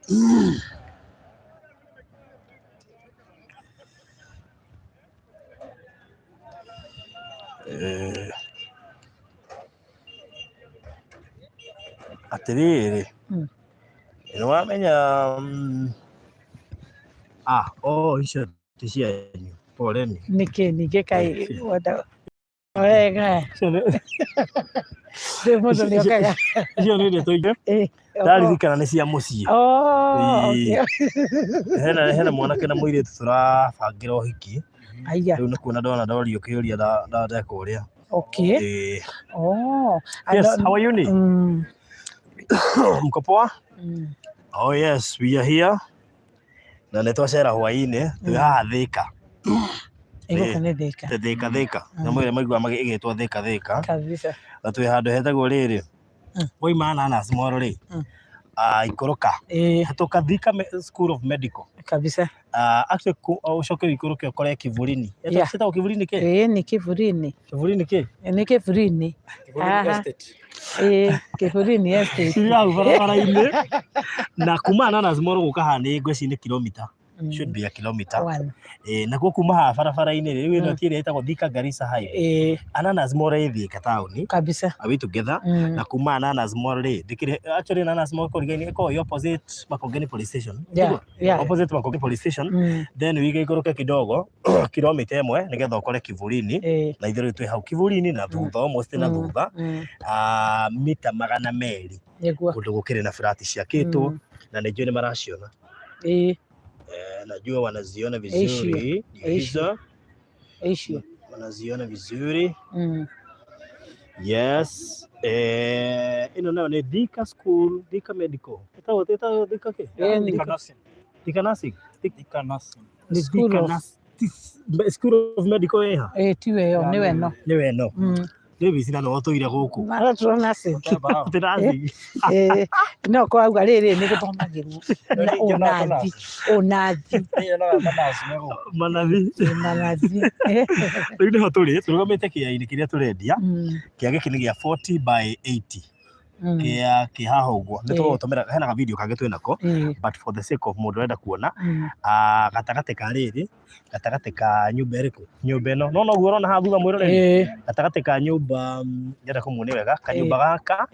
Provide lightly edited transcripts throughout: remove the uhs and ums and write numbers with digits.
Eh, atĩrĩrĩ, nĩ wamenya ah, oh, icio ti cianyu, poleni. Nĩkĩ ningĩ kaĩ wenda wega rĩu mũndũ nĩ okaga. Icio nĩ ndeto ingĩ ndaririkana nĩ cia mũciĩ. Oh, okay. Hena mwanake na mũirĩtu tũrabangĩra ũhiki. Aya. Rĩu nĩ kuona ndona ndorio kĩũria ndeka ũrĩa. Okay. Ĩĩ. Oh. Yes, how are you ni? Mko poa? Mm. Oh yes, we are here. Na nĩ twacera hwaĩ-inĩ, twĩ haha Thĩka. Ĩgũkũ nĩ Thĩka. Thĩka Thĩka. Nyamũ ĩrĩa maiguaga ĩgĩtwo Thĩka Thĩka. Kabisa. Na twĩ handũ hetagwo rĩrĩ. Wauma Ananas Mall rĩ, ikũrũka. Hetũka Thika School of Medical. Kabisa. Actually ũcoke ũikũrũke ũkore Kivulini. Yeah. Ciĩtagwo Kivulini kĩ? Ĩĩ nĩ Kivulini. Kivulini kĩ? Nĩ Kivulini. Haha. Ĩĩ Kivulini Estate. Cirĩ hau barabara-inĩ. Na kuma Ananas Mall gũka haha nĩ ngwĩciria nĩ kilomita. Should be a kilometer. One. Ĩĩ nakuo kuma haha barabara-inĩ rĩ, rĩu ĩno ti ĩrĩa ĩtagwo Thika Garissa Highway. Ĩĩ Ananas Mall ĩ Thika taũni. kabisa. Are we together? Na kuma Ananas Mall rĩ, ndĩkĩrĩ actually Ananas Mall kũrigaini ĩkoragwo ĩ opposite Makongeni Police Station. Yeah, yeah. Opposite Makongeni Police Station. Then wĩige kidogo kilomita ĩmwe nĩgetha ũkore Kivulini. Na ithuĩ rĩu twĩ hau Kivulini na thutha, almost na thutha, mita 200. Nĩguo. Kũndũ gũkĩrĩ na flat ciakĩtwo na nĩ njũĩ nĩ maraciona. Eh, najua wanaziona vizuri. Ndio hizo. Icio. Wanaziona vizuri. Yes. Eh, ĩno nayo nĩ Thika School, Thika Medical. Ĩtagwo ĩtagwo Thika kĩ? Ĩni. Thika Nursing. Thika Nursing. Thika Nursing. Nĩ School Thika of- Nursing. School of Medical ĩha? Ĩĩ tiwe ĩyo, nĩwe no. Nĩwe ĩno. Davis na no tũire gũkũ. Maratwo nursing. Ti nursing. Ĩĩ, no kwauga rĩrĩ nĩ gũthomagĩrwo na ũnathi, ũnathi. Manathi. Manathi. Rĩu nĩho tũrĩ, tũrũgamĩte kĩea-inĩ kĩrĩa tũrendia. Kĩa gĩkĩ nĩ gĩa 40 by 80. Kĩa kĩ haha ũguo. Nĩ tũgũgũtũmĩra, hena ga video kangĩ twĩ nako, but for the sake of mũndũ ũrenda kuona, gatagatĩ ka rĩrĩ, gatagatĩ ka nyũmba ĩrĩkũ? Nyũmba ĩno. No noguo ũrona haha thutha mwĩroreri? Gatagatĩ ka nyũmba, ndĩrenda kũmuonia wega, kanyũmba gaka,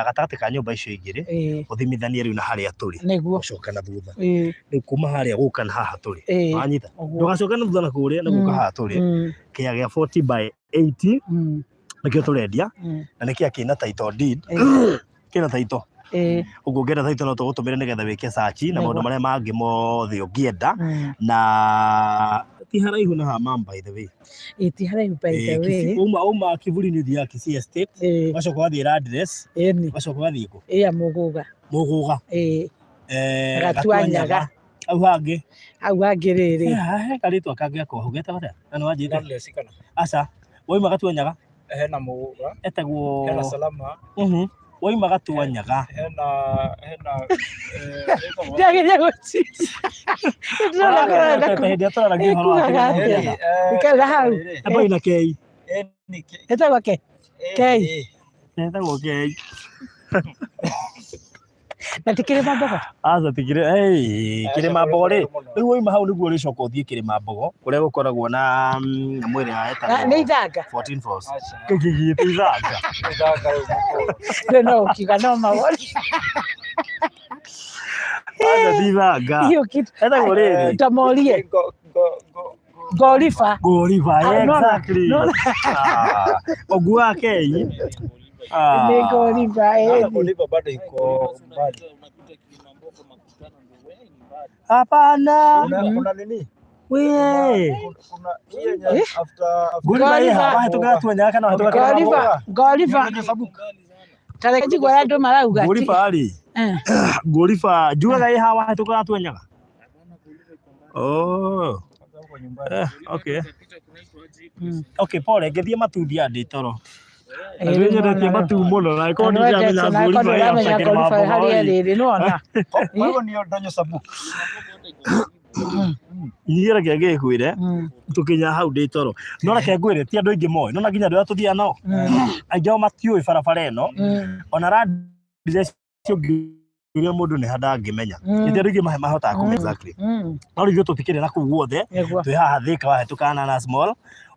gatagatĩ ka nyũmba icio igĩrĩ, ũthimithanie rĩu na harĩa tũrĩ. Nĩguo. Gũcoka na thutha. Rĩu kuma harĩa gũka na haha tũrĩ. Wanyita? Ũguo. Ndũgacoke na thutha na kũrĩa, nĩ gũka haha tũrĩ. Kĩea gĩa 40 by 80 nĩkĩo tũrendia na nĩ kĩa kĩna title deed, kĩna title. Ũguo ũngĩenda title no tũgũtũmĩre nĩgetha wĩke search na maũndũ marĩa mangĩ mothe ũngĩenda. Na ti haraihu na haha ma'am, by the way. Ĩĩ ti haraihu by the way. Uma Kivulini ũthiaga Kisii Estate, ũgacoka ũgathiĩ Landress, ũgacoka ũgathiĩ kũ? Ĩya Mũgũga. Mũgũga. Ĩĩ. Eh, Gatuanyaga. Hau hangĩ. Hau hangĩ rĩrĩ. He karĩtwa kangĩ gakoo hau getagwo atĩa? Na nĩ wanjĩte? Landless kana? Aca. Wauma Gatuanyaga? Hena Mũgũga. Etagwo Hena Salama. Wauma Gatuanyaga. Hena hena Ndiageria gwĩciria. Ndĩrona kũrenda Hĩndĩ ĩrĩa tũraragia ũhoro wa Ĩkuaga kĩrĩa atĩa? mũgũnda. Ikara hau. Amba ina kei. Ĩtagwo ke? Kei. Ĩtagwo kei. Na ti Kĩrĩma Mbogo? Aca ti kĩrĩ hey, Kĩrĩma Mbogo rĩ, rĩu wauma hau nĩguo ũrĩcoka ũthiĩ Kĩrĩma Mbogo kũrĩa gũkoragwo na nyamũ ĩrĩa ĩtagwo Nĩ ithanga. 14 Falls. Kĩgigĩte ithanga. Rĩu no ũkiuga no mawoni. Aca ti ithanga. Hiyo kitu. Ĩtagwo rĩrĩ. Ta morie. Ngoriba. Ngoriba, Ah, no, exactly. no. Ah, ũguo wa kei. Ah. Nĩ ngoriba, ĩni. Ngoriba bado iko mbali. Hapana. Kuna nini? We. Kuna hii yenye after Ngoriba ĩ ha? Wahĩtũka Gatuanyaga kana wahĩtũka Kĩrĩma Ngoriba, ngoriba. Ta reke njigue ũrĩa andũ marauga. Ngoriba rĩ. Ngoriba njugaga ĩ ha wahĩtũka Gatuanyaga? Oh. Okay. Okay, pole, ngĩthiĩ matu thiaga ndĩ toro. Na nĩ nyendetie matu mũno na ĩkorwo nĩ ndĩramenya ngoriba ĩ after Kĩrĩma Mbogo harĩa rĩ. rĩrĩ nĩwona. Kwa hivyo niyo Ndonyo Sabuk. Niĩ reke ngĩkwĩre tũkinya hau ndĩ toro. No reke ngwĩre ti andũ aingĩ moĩ. No na nginya andũ arĩa tũthiaga nao. Aingĩ ao matiũĩ barabara ĩno. Ona landless ũngĩ Ũngĩũria mũndũ nĩ ha ndangĩmenya. Mm. Nĩ andũ aingĩ mahotaga kũmenya exactly. No rĩu ithuĩ tũtikĩrĩ na kũu guothe. Twĩ haha Thika wahĩtũka Nanas Mall,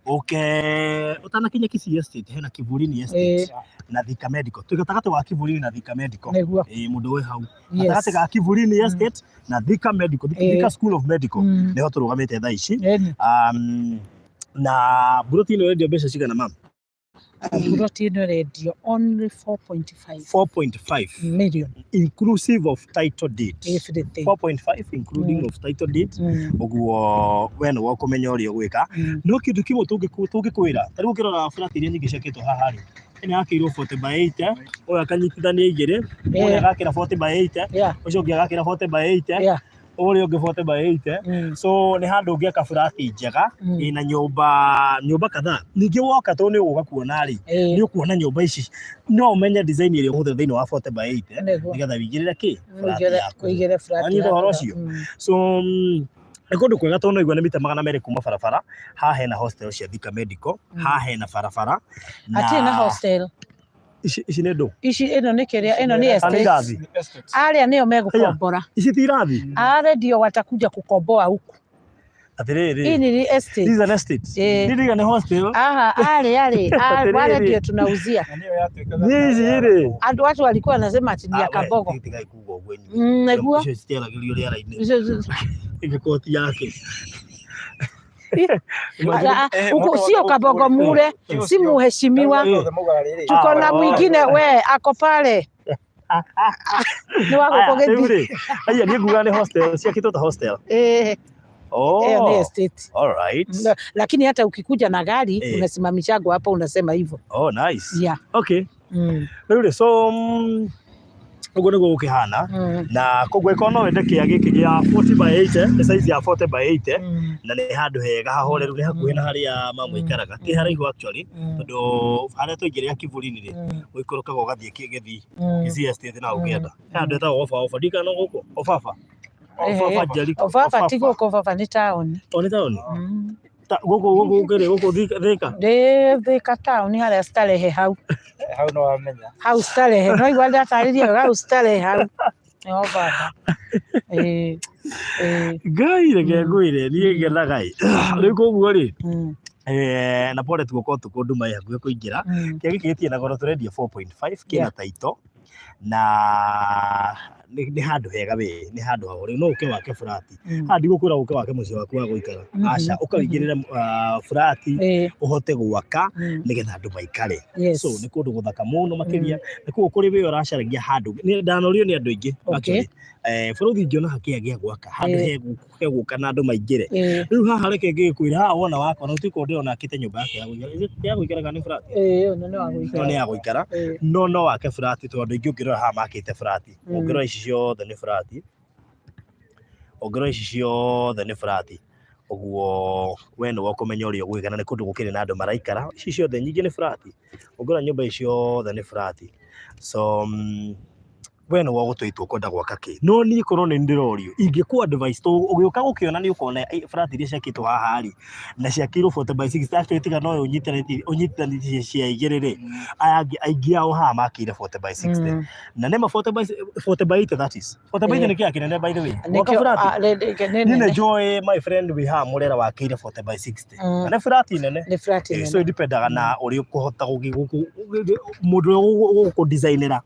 ũke ũtanakinya Kisii Estate hena Kivulini Estate na Thika Medical. Twĩ gatagatĩ wa Kivulini na Thika Medical. Ĩĩ mũndũ wĩ hau. Gatagatĩ ga Kivulini Estate na Thika Medical, Thika School of Medical nĩho tũrũgamĩte thaa ici. Na mburoti ĩno ĩrendio mbeca cigana ma'am? Mburoti ĩno ĩrendio only 4.5 4.5 million inclusive of title deed. Everything. 4.5 including of title deed. Ũguo we nĩwe ũkũmenya ũrĩa ũgwĩka. No kĩndũ kĩmwe tũngĩkwĩra, ta rĩu ũngĩrora flat iria nyingĩ ciakĩtwo haha rĩ, ĩno yakĩirwo 40 by 80, ũyũ akanyitithania igĩrĩ, ũrĩa agakĩra 40 by 80, ũcio ũngĩ agakĩra 40 by 80, ũrĩa ũngĩ 40 by 80. So nĩ handũ ũngĩaka burati njega ĩna nyũmba nyũmba kadhaa. Ningĩ woka tondũ nĩ ũgũka kuona rĩ, nĩ ũkuona nyũmba ici no ũmenye design ĩrĩa ũhũthĩra thĩinĩ wa 40 by 80 nĩgetha wĩigĩrĩre kĩ flat yaku. Ũigĩre flat Wanyita yaku. ũhoro ũcio? So nĩ kũndũ kwega tondũ no igua nĩ mita 200 kuma barabara. Haha hena hostel cia Thika Medical, haha hena barabara. Hatirĩ na hostel. Ici ici nĩ ndũ? Ici ĩno nĩ kĩrĩa, ĩno nĩ Nĩ estate. irathi. Arĩa nĩo megũkombora. Ici ti irathi? Arĩa ndio watakuja kukomboa huku. Atĩrĩrĩ. Hii ni estate. This is an estate. Ĩĩ. Nĩ ndiga nĩ hostel. Aha, arĩ arĩ Atĩrĩrĩ. wale ndio tunauzia. Na nĩyo yatuĩkaga Nĩ ici rĩ. Andũ watu walikuwa wanasema ati ni ya Ah, we, Kabogo. tigai kuga ũguo inyuĩ. Nĩguo. Icio citiaragĩrio rĩera-inĩ. Icio- Ingĩkorwo ti yake. Ah, ah, huku sio Kabogo mure, si muheshimiwa. Othe maugaga rĩrĩ. Tuko na Ah, mwingine we ako pale. Nĩ wa gũkũ Aya, rĩu gĩthiĩ. rĩ, aya niĩ nguga nĩ hostel, ciakĩtwo ta hostel. Eh, ĩyo nĩ Oh, estate. all right. No, lakini hata ukikuja na gari unasimamishagwa hapa unasema hivyo. Oh, nice. Yeah. Okay. Rĩu rĩ, so ũguo nĩguo gũkĩhana. Na koguo ĩkorwo no wende kĩea gĩkĩ gĩa 40 by 80, nĩ size ya 40 by 80, na nĩ handũ hega hahoreru, nĩ hakuhĩ na harĩa mamu aikaraga. Ti haraihu actually, tondũ harĩa twaingĩrĩra Kivulini rĩ, ũikũrũkaga ũgathiĩ Gĩthii, Kisii Estate na ũngĩenda. He handũ hetagwo Oba Oba, ndiũĩ kana no gũkũ, Obaba. Obaba Jericho. Obaba ti gũkũ, Obaba nĩ taũni. O nĩ taũni? Gũkũ gũkũ kĩrĩ gũkũ Thika. Ndĩ Thika taũni harĩa Starehe hau. Hau no wamenya. Hau Starehe. No igua ndatarĩria wega hau Starehe hau. Nĩ Obaba. Ĩĩ. Ĩĩ. Ngai reke ngwĩre niĩ ngenaga ĩ. Rĩu koguo rĩ, na pole tugokorwo tũkũ nduma ĩ hakuhĩ kũingĩra. Kĩea gĩkĩ gĩtirĩ na goro, tũrendia 4.5 kĩna title na nĩ handũ hega we, nĩ handũ hahoreru, no ũke wake burati. Haha ndigũkwĩra ũke wake mũciĩ waku wa gũikara, aca, ũka wĩigĩrĩre burati ũhote gwaka nĩgetha andũ maikare. So nĩ kũndũ gũthaka mũno makĩria, nĩ kũguo kũrĩ we ũracaragia handũ. Nĩ ndanorio nĩ andũ aingĩ actually. Bũrũri ingĩona hakĩa gĩa gwaka handũ hegũka na andũ maingĩre. Rĩu haha reke ngĩkwĩra haha wona wakwa na ũtuĩka ndĩrona akĩte nyũmba yake ya gũikara. Is it ya gũikara kana nĩ flat? Ĩĩ, ũyũ nĩ wa No gũikara. nĩ ya gũikara. No no wake flat tondũ andũ aingĩ ũngĩrora haha makĩte flat. Ũngĩrora ici ciothe nĩ flat. Ũngĩrora ici ciothe nĩ flat. Ũguo we nĩwe ũkũmenya ũrĩa ũgwĩka na nĩ kũndũ gũkĩrĩ na andũ maraikara. Ici ciothe nyingĩ nĩ flat. Ũngĩrora nyũmba ici ciothe nĩ flat. So we nĩwe ũgũtua itua ũkwenda gwaka kĩ. No niĩ korwo nĩ ndĩrorio, ingĩkũ advice to ũgĩũka gũkĩona nĩ ũkona flat iria ciakĩtwo haha rĩ, na ciakĩirwo 40 by 60, actually tiga no ũnyitithanĩtie cia igĩrĩ rĩ, aya angĩ aingĩ ao haha makĩire 40 by 60. Na nĩma 40 by 40 by 80, that is. 40 by 80 nĩ kĩea kĩnene by the way. Gwaka Nĩkĩo flat. Nĩ Niĩ nene. nĩ njũĩ my friend wĩ haha Mũrera wakĩire 40 by 60. Na nĩ flat nene. Nĩ flat So nene. it dependaga na ũrĩa ũkũhota mũndũ ũrĩa ũgũkũ-designĩra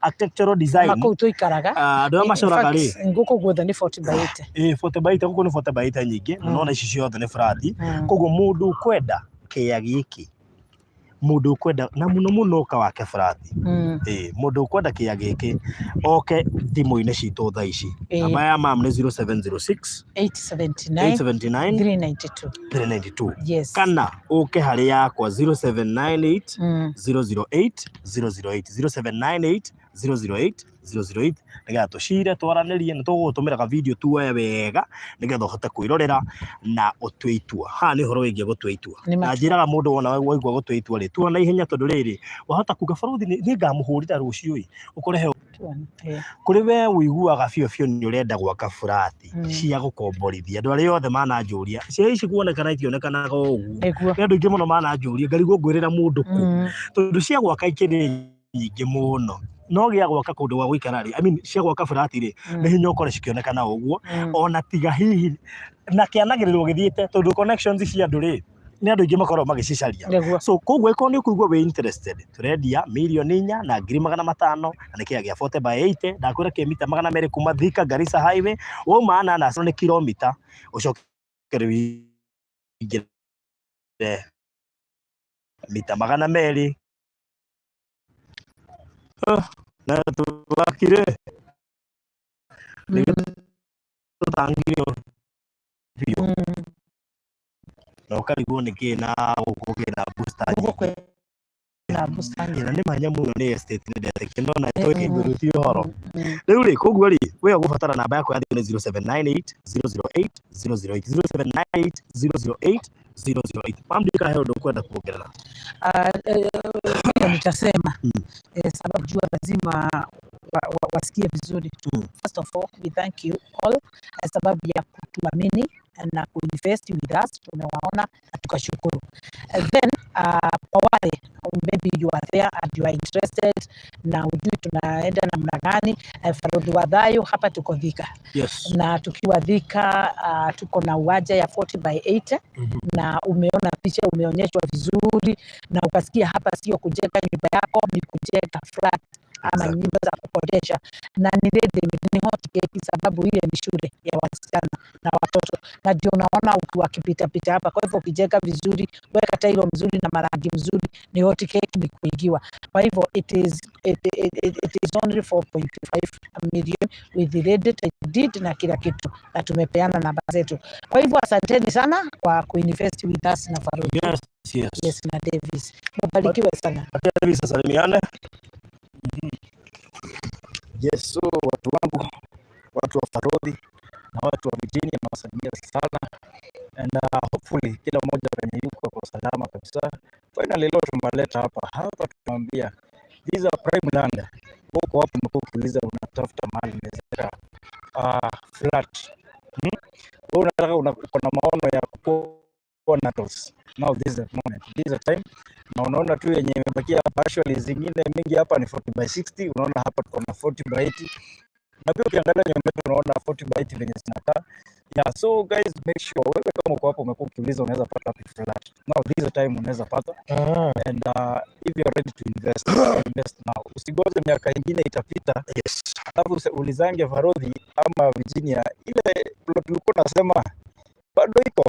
architectural design. Ma kũu tũikaraga. Ah, andũ arĩa In macoraga rĩ, fact, gũkũ guothe nĩ 40 by 80. Ĩĩ, 40 by 80, gũkũ nĩ 40 by 80 nyingĩ, na nona ici ciothe nĩ flat. Koguo mũndũ ũkwenda kĩea gĩkĩ, mũndũ ũkwenda na mũno mũno ũka wake flat. Ĩĩ, mũndũ ũkwenda kĩea gĩkĩ oke thimũ-inĩ citũ thaa ici. Namba ya mam nĩ 0706 879 879 392. 392. Yes. Kana ũke harĩ yakwa 0798 008 008, 0798 008 008, nĩgetha tũcire twaranĩrie, nĩ tũgũgũtũmĩra ka video tuoe wega nĩgetha ũhote kwĩrorera na ũtue itua. Haha nĩ ũhoro wĩgiĩ gũtua itua. Nĩ Na matua. njĩraga mũndũ wona waigua gũtua itua rĩ, tua na ihenya tondũ rĩrĩ wahota kuga barũthi nĩ ngamũhũrĩra rũciũ ĩ, ũkore he kũrĩ we ũiguaga biũ biũ nĩ ũrenda gwaka burati cia gũkomborithia. Andũ arĩa othe mananjũria cia ici kuonekana itionekanaga ũguo. Nĩguo. Nĩ andũ aingĩ mũno mananjũria ngarigwo ngwĩrĩra mũndũ kũ, tondũ cia gwaka ikĩrĩ nyingĩ mũno. No gĩa gwaka kũndũ gwa gũikara rĩ, I mean, cia gwaka flat rĩ, nĩ hinya ũkore cikĩonekana ũguo, ona tiga hihi na kĩanagĩrĩrwo gĩthiĩte, tondũ connections cia andũ rĩ, nĩ andũ aingĩ makoragwo magĩcicaria. So koguo ĩkorwo nĩ ũkũigua wĩ interested, tũrendia 4,500,000 na nĩ kĩga gĩa 40 by 80. Ndakwĩra kĩ mita 200 kuma Thika Garissa Highway, wauma Ananas nĩ kilomita, ũcoke rĩu ingĩre mita 200 na tũgakire tũtangire biũ na ũkarigwo nĩkĩ na gũkũ kĩna booster Gũkũ kwĩna booster. Nyingĩ. Na nĩ manya mũno nĩ estate nĩ ndetĩkia no na tũkĩingũrũtie ũhoro rĩu rĩ. Koguo rĩ, we ũgũbatara namba yaku ya thimũ nĩ 0798 008 008, 0798 008 008. Mamdika, he ũndũ ũkwenda kuongerera? Ah, vile nitasema, sababu jua lazima wasikie vizuri. First of all, we thank you all sababu ya kutuamini na kuinvest with us. Tumewaona na tukashukuru. Then kwa wale maybe you are there and you are interested na ujui tunaenda namna gani, Farodhi wa Thayo hapa tuko Thika. Na tukiwa Thika, tuko na uwanja ya 40 by 80. Na umeona picha, umeonyeshwa vizuri na ukasikia hapa sio kujenga nyumba yako, ni kujenga flat ama nyumba za kukodesha, na ni ready made, ni hot cake, sababu ile ni shule ya wasichana na watoto, na ndio unaona wakipita pita hapa. Kwa hivyo ukijenga vizuri, weka tailo mzuri na marangi mzuri, ni hot cake, ni kuingiwa. Kwa hivyo it is only 4.5 million with the ready title deed na kila kitu, na tumepeana namba zetu. Kwa hivyo asanteni sana kwa kuinvest with us na Farouk. Yes, na Davis, mubarikiwe sana. Davis, salimiane. Yes, so watu wangu, watu wa Farodhi na watu wa Virginia, nawasalimia sana and hopefully kila mmoja penye yuko kwa salama kabisa. Finally leo tumeleta hapa hapa, tunamwambia these are prime land. Huko hapo umekuwa ukiuliza unatafuta mahali unaweza flat. Wewe unataka uko na maono ya kuwa na rentals. Now this is the moment. This is the time. Na unaona tu yenye imebakia hapa, actually zingine mingi hapa ni 40 by 60. Unaona hapa tuko na 40 by 80. Na pia ukiangalia nyuma yetu unaona 40 by 80 venye zinakaa. Yeah, so guys, make sure wewe kama uko hapo umekuwa ukiuliza unaweza pata wapi flat. Now this is the time unaweza pata. And if you are ready to invest, invest now. Usigoje miaka ingine itapita. Alafu ulizange Farodhi ama Virginia, ile plot ulikuwa unasema bado iko.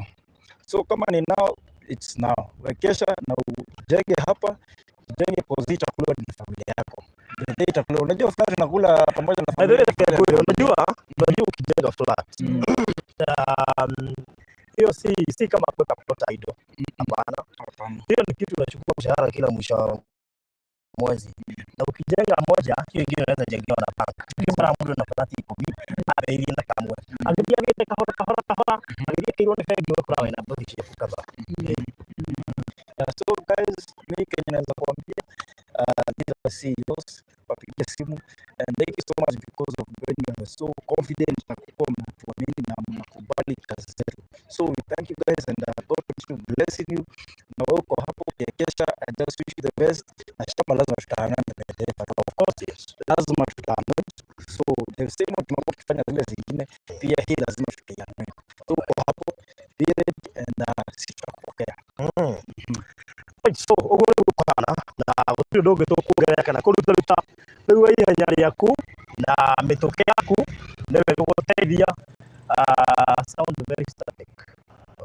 So kama ni now, it's now. Wekesha na ujenge hapa, ujenge cause itakula ni familia yako. The itakula. Unajua flat inakula pamoja na By the way, familia. kweli, unajua ukijenga flat, hiyo si kama kuweka plot idle. Hapana. Hapana. Hiyo ni kitu unachukua mshahara kila mwisho wa mwezi. Na ukijenga moja, hiyo ingine unaweza jengewa na bank. Ukipata mtu na flat 10 ambĩrĩrie na kamwe. Agĩthiĩ agĩte kahora kahora kahora, agĩthiĩ akĩirwo nĩ bengi ũgakora wĩna mbuthi ciaku kadhaa. Yeah, so guys, mi kenye naweza kuambia, these are CEOs, wapigie simu and thank you so much because of when you are so confident na kuwa mnatuamini na mnakubali kazi zetu. So we thank you guys and God continue blessing you. Na wewe uko hapo ukiekesha, I just wish you the best. Na shamba lazima tutaanana mbele, Of course, yes. lazima tutaanoint. So the same way tumekuwa tukifanya zile zingine, pia hii lazima tutaianoint. So uko hapo, be ready and sisi tutakupokea. Right, so ũguo nĩguo kũhana na gũtirĩ ũndũ ũngĩ tũkuongerera kana kũruta ruta. Rĩu we ihenya rĩaku na mĩtũkĩ yaku nĩwe ĩgũgũteithia. Sound very static.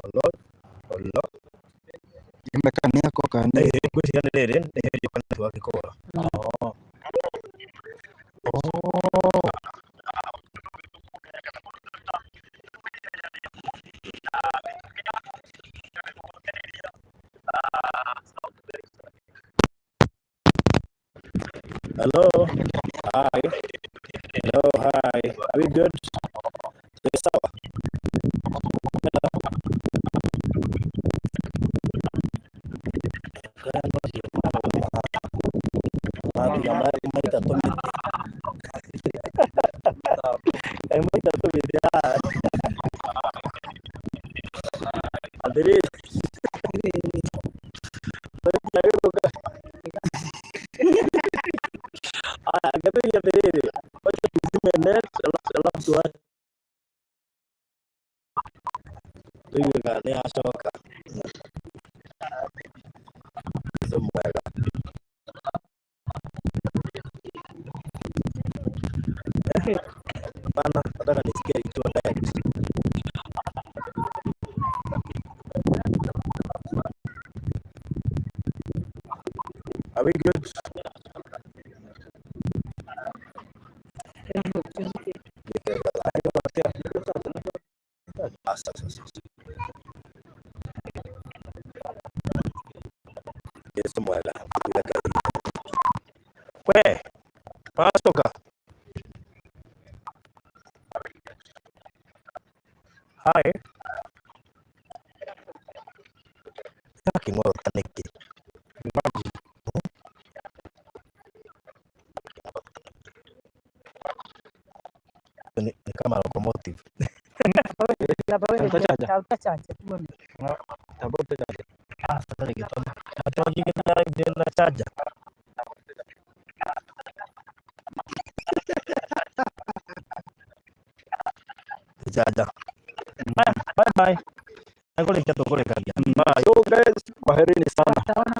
Hello? Hello? Imekaniako kani. Ngwĩciria nĩ rĩrĩ nĩ hĩndĩ network ĩkũra. Oh. Oh. Hello. Hi. Hello, hi. Are we good? Yes, sawa. Hello. Maita tũmĩtĩ. Maita tũmĩtĩ haha. Atĩrĩrĩ. Aya, Alafu tuigue kana nĩ yacoka. Jesũ mwega. Hapana, nataka nisikie ikiwa direct. Are we good? Ah, sasa, sasa. Jesũ mwega. We, wacoka. Hi. Gakĩng'orota nĩkĩ? Maji. Ni kama locomotive. Utachaja? Utachaja tuone. Tabota chaja. Ah, sasa nikitoma. Ati chaja. Chaja. Bye bye. Nĩkũrĩkia tũkũrĩkagia. Bye. So guys, kwaherini sana. Wataona.